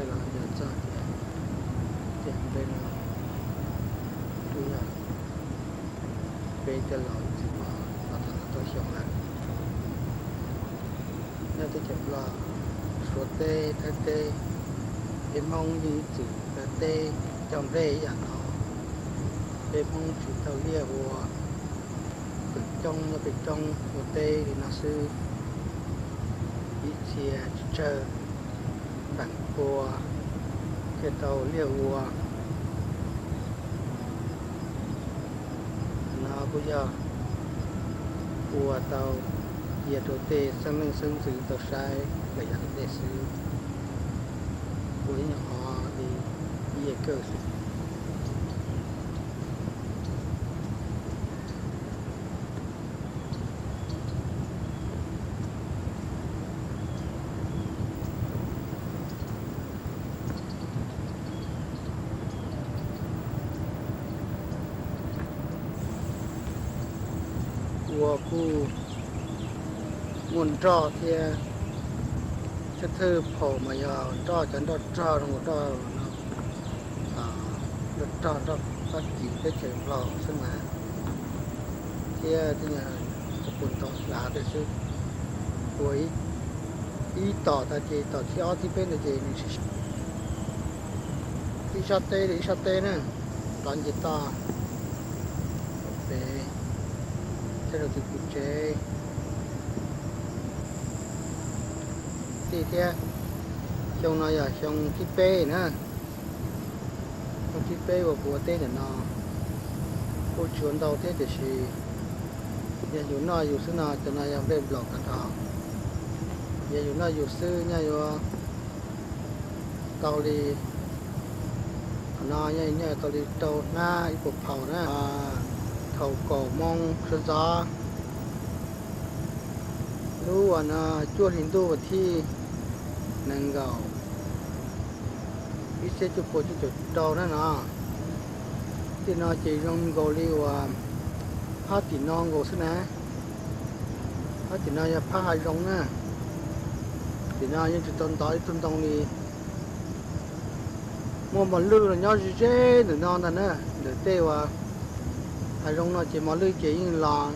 Los yog txog tias, tias npe no kuj yog peb tej laus txiv muas los tau ntau xyoo lawm. Nyob teb chaws Nplog, Suav teb, Thaib teb, peb Hmoob yeej ib txwm ua teb cog nplej ib yam nkaus. Peb Hmoob tsis tau liaj ua, pem coob nyob pem coob ua teb li no xwb. Ib txhia tsawg npeem pua thiaj tau liaj ua. No kuj yog ua tau cia rau tej xeeb leej xeeb ntxwv tau saib lawm yav tom ntej xwb. Ua ib nyuag qhov li ib yam kawg xwb. Ua kuj muaj nroj thiab, thwj thwj phaum mas yog nroj cov nroj rog zoo nkaus nroj no, nroj rog nroj txob kis teb chaws Nplog xwb mas, thiab tej nyuag cov puas ntoo hlav tej xwb. Ua ib tom tas ces tom thib ob thib peb ntawd ces nws ib sab teb rau ib sab teb na, rov nce toj pem, thiab rau tus kuv tsev tij thiab. Xyoo no yog xyoo thib peb na, xyoo thib peb uas kuv ua teb ntawm no. Kuj tsis ua ntau thiab tiam sis yog yus noj yus xwb no, cov no yog nplej nplaum tag nrho. Yog yus noj yus xwb nyob yuav tau li, qhov no nyob tau li rau hnab ib puas phaum na. Thaum kaum moo sawv ntxov, lub uas no cuaj hli ntuj vas thib nees nkaum, ib txhiab cuaj pua cuaj caum rau na no, tej no ces zoo nkaus li uas phab tim no nkaus xwb na. Phab tim no yog phab hav zoov na. Tim no yeej tsis tau ntov ib tug ntoo li. Muaj mos lwj los nyob ze ze ntawm no ntag na, ntawm tej uas hav zoov no ces mos lwj ces yeej los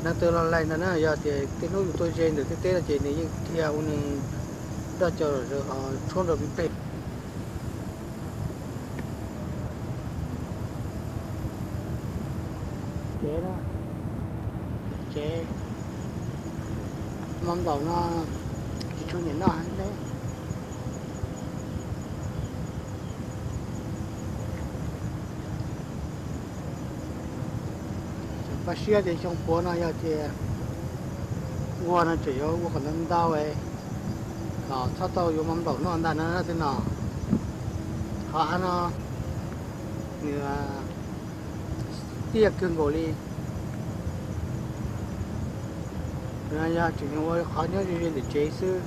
neeg twg los laig ntag na. Yog tias tej hnub yus tuaj ze ntawm tej teb no ces nws yeej dhia ua nws doj cau zom zaws ho tshuab nrau plig plig. Tsev, tsev mov nplaum no tsis tshua nyiam noj heev thiab. Tseem pab siab tias xyoo puav no yog tias ua no tseem yuav ua kom ntau ntau kom txhob tau yuav mov nplaum noj ntag na tej no. Qhov av no nws tiaj kawg nkaus li. Yog tseem ua qhov nyob ze ze ntawm tsev xwb.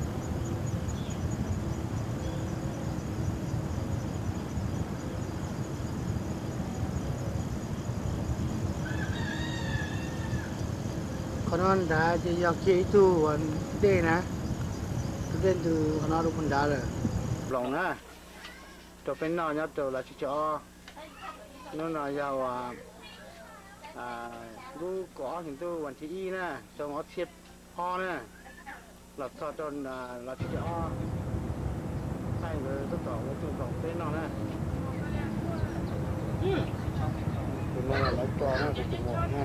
Qhov no nrad ces yog kiag ib tug dej na, tus dej ntws qhov no rau puag nrad lawm. Nplaum na, rau peb noj nyob rau Lav Tsib Caug Ob. Hnub no yog uas lub kaum ob hlis ntuj vas thib ib na, xyoo ob txhiab ob na, los txog rau Lav Tsib Caug Ob, thaij nkawd tab tom ua tug nplaum peb noj na. Tus no yog lawv tso na, tus tus muam na.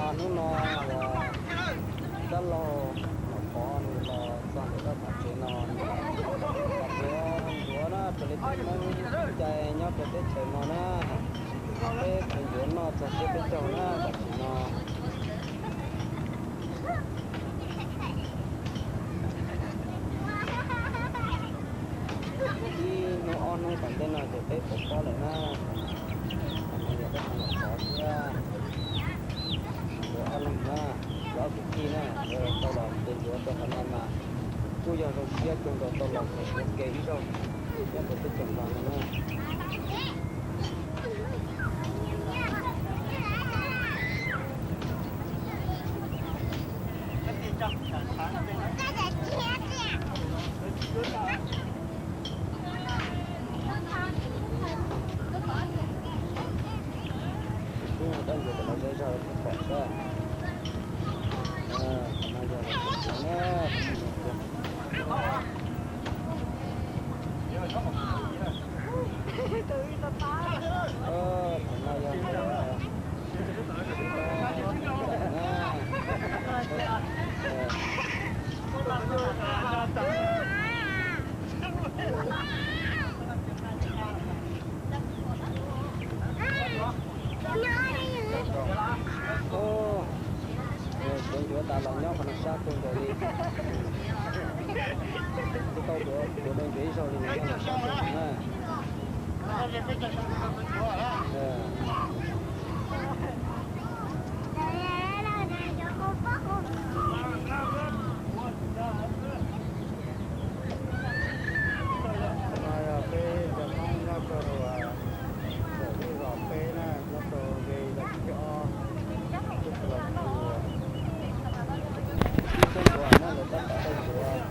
Hnub no uas dab laug Nom Pov nws los txog ntawm rau qhov tsev no, los tuav ncuav na raws li peb Hmoob cai nyob rau teb chaws no na, peb tuav ncuav noj txog siab peb caug na tam sim no. Tom ntej no ces peb pom pob lawm na, qhov no yog peb ho los pov thiab. Nkawd ob leeg na, nkawd ob kwv tij na, nkawd tau los ntes ncuav rau qhov no mas kuj yog zoo siab kawg nkaus tau los koom ua ke ib zaug nyob rau teb chaws Nplog no na. Kuj dab ntxuav kom lawv zej zog lawv thiaj pom xwb. Qhov no yog lawv tseem tuav na, qhov no yog Tuav ncuav tas los nyob qhov no sab kawg nkaus li. Twb tau tuav, tuav dua ncuav ib zaug li no na. Qhov no yog peb cov Hmoob nyob rau, tawm lub zos peb na, nyob rau nqe los tsib caug ob, lub zos Txuas. Ib tug ncuav na, lawv tab tom tau ncuav.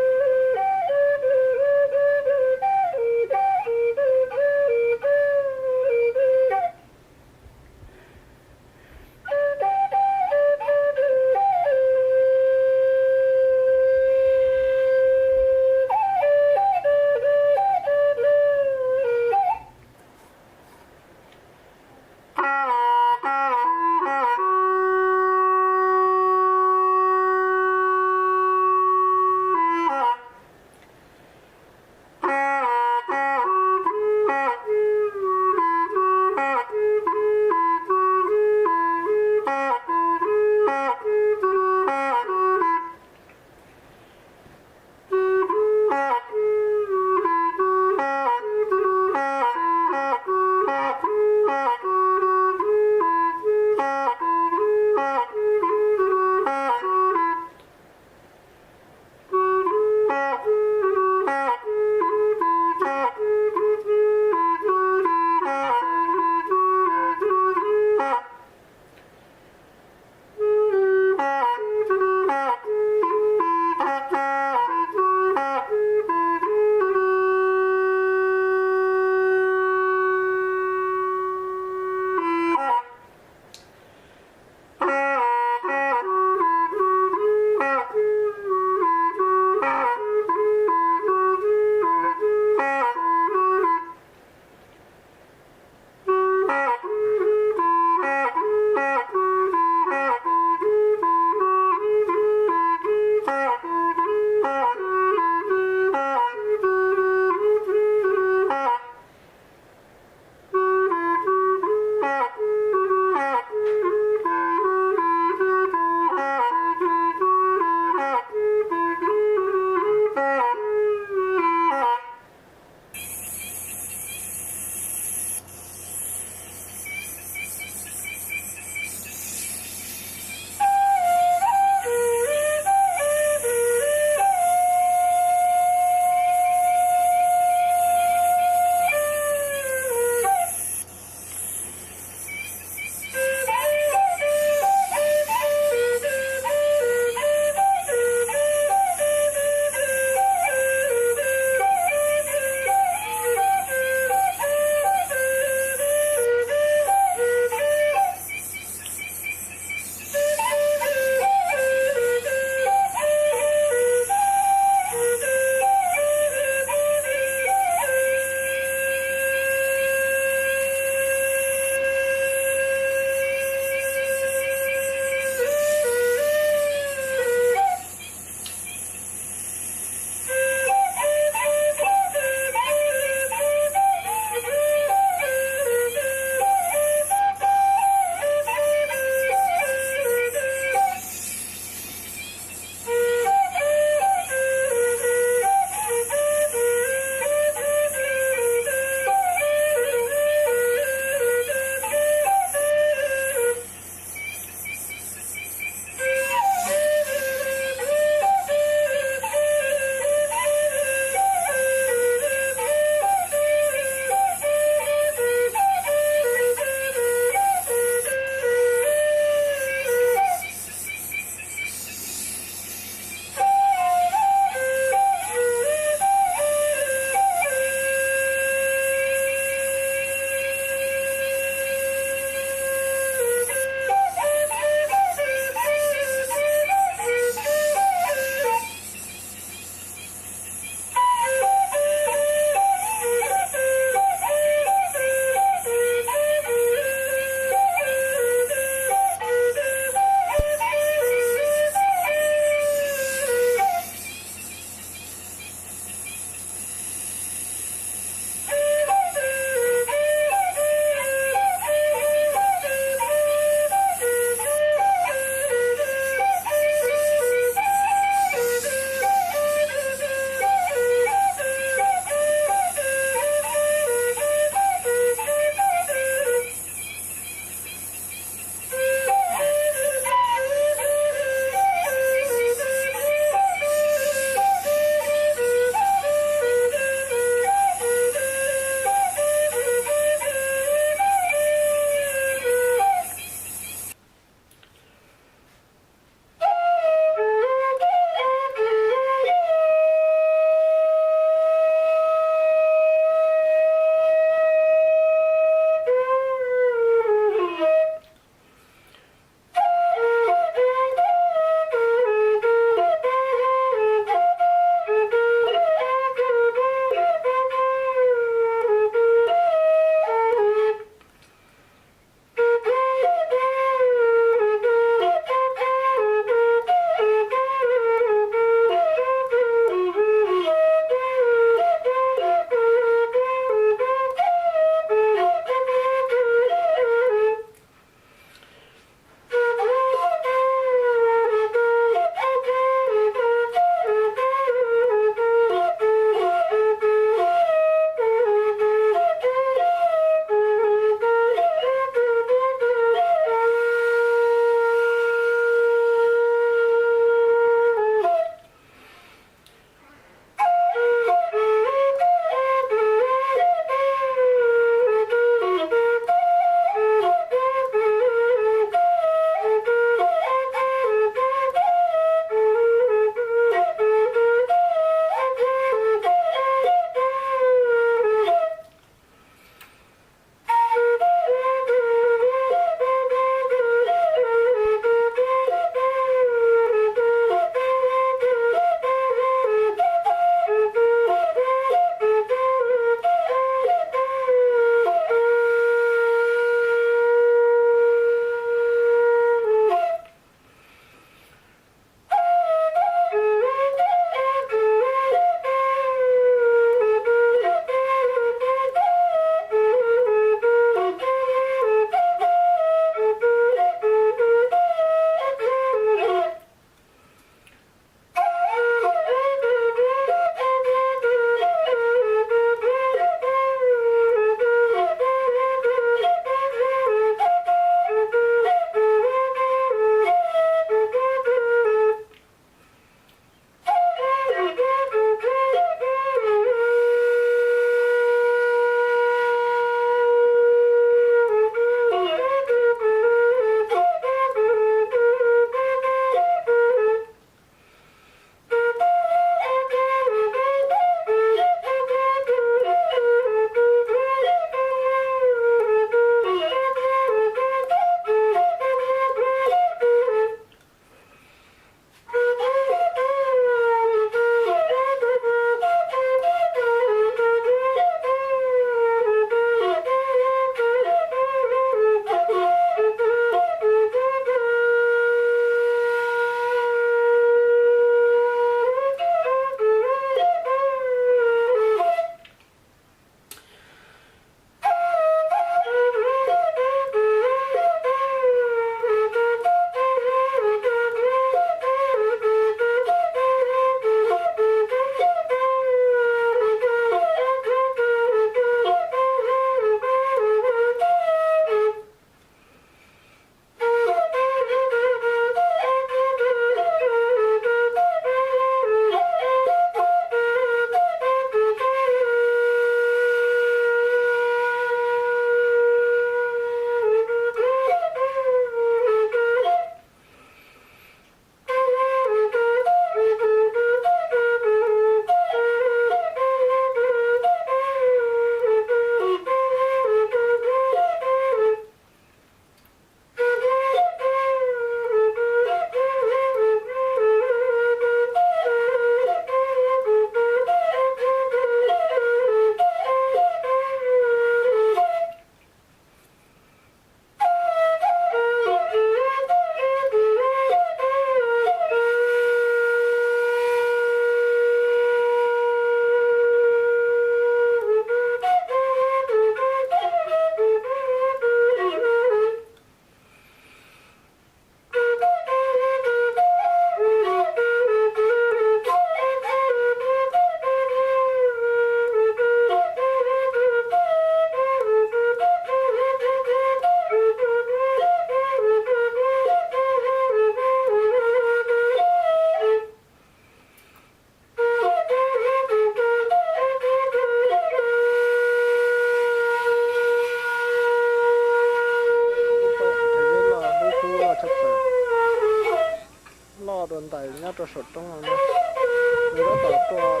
Toob no, nws tab tom tuaj,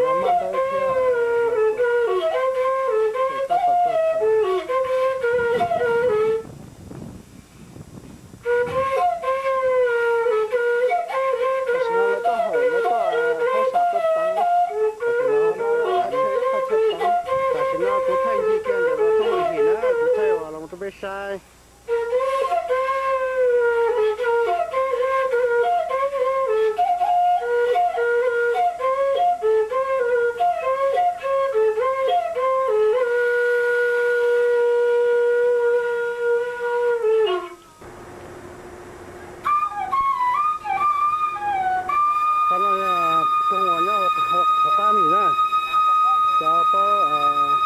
tab tom tuaj, tab tom tuaj. Tam sim no lawv tuaj hauv, lawv tuaj hauv sam tuaj teev. Tam sim no kuv thaij ncig kiag ntawm los txhob mus him na, kuv thaij los mus rau peb saib. Qhov no yog koog uas nyob hauv qab mis na, cov pob,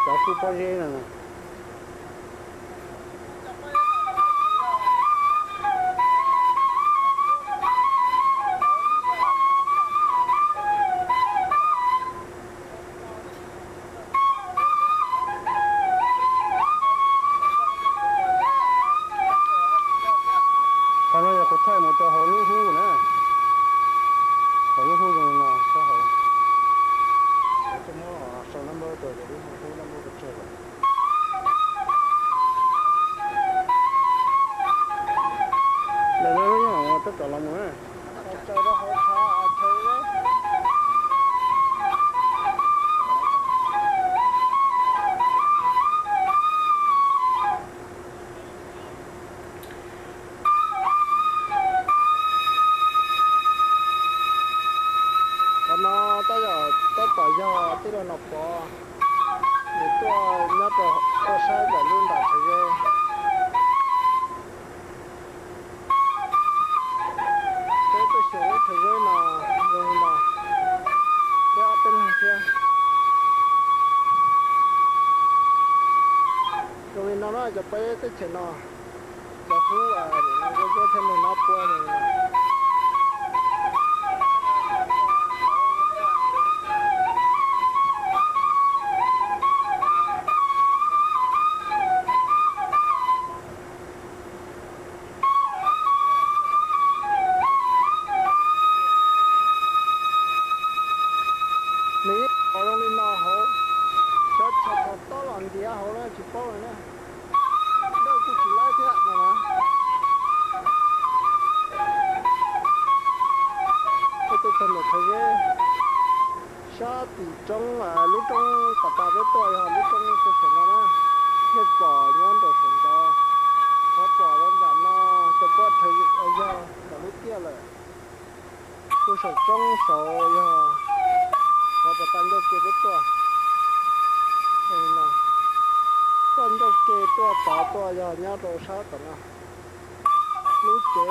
cov kub pob zeb no. Qhov no yog kuv thaij mus rau hauv lub hub na, hauv lub hub zoo li no sab hauv. Kuv tuaj muab sau nab npawb rau lub hub nab npawb pes tsawg lawm. Lawv lub hub tab tom los mus na. Qhov no tab yog, tab tom yog tij laug Nom Pov, nws tuaj nyob rau, tuaj saib ntawm lub nram Rhawv Zeb. Peb tuaj xyuas lub Rhawv Zeb no zoo li no, peb ob peb leeg thiab. Zoo li no na cov peb teb chaws no, cov hub nim no kuj thiab nug nab puab zoo li no. Nws yeej pom zoo li no hauv, xyov thaum tob los ntiav hauv na tsis paub lawm na. Dawj kuj tsis laib thiab no na. Peb tuaj txog ntawm Rhawv Zeb, sab tim roob, lub roob pas tas peb tuaj yog lub roob puag saum no na, nej pom nyob nraum saum ntawd. Qhov pom rau nram no cov pob rhawv yog nram lub tiaj lawm. Puag saum roob saud yog qhov pas tas ncauj ke peb tuaj. Tuaj ncauj ke tuaj tod tuaj yog nyob rau sab tom no. Lub tsev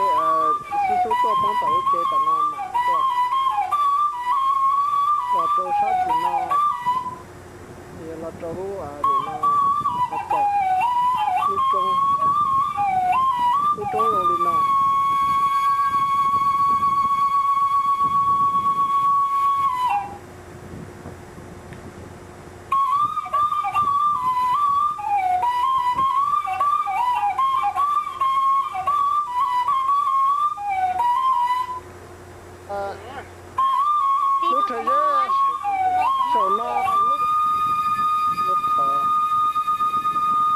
xub xub tuaj poob tom lub tsev tom no mas tuaj los rau sab tim no, los rau lub nim no, qhov tom lub roob, lub roob zoo li no. Lub Rhawv Zeb saum no, lub qhov,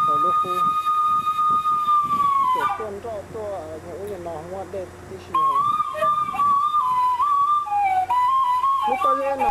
hauv lub hub, tseem tuaj nroj tuaj nyuag ub nyuag no muaj dej tib si hauv. Lub pob zeb no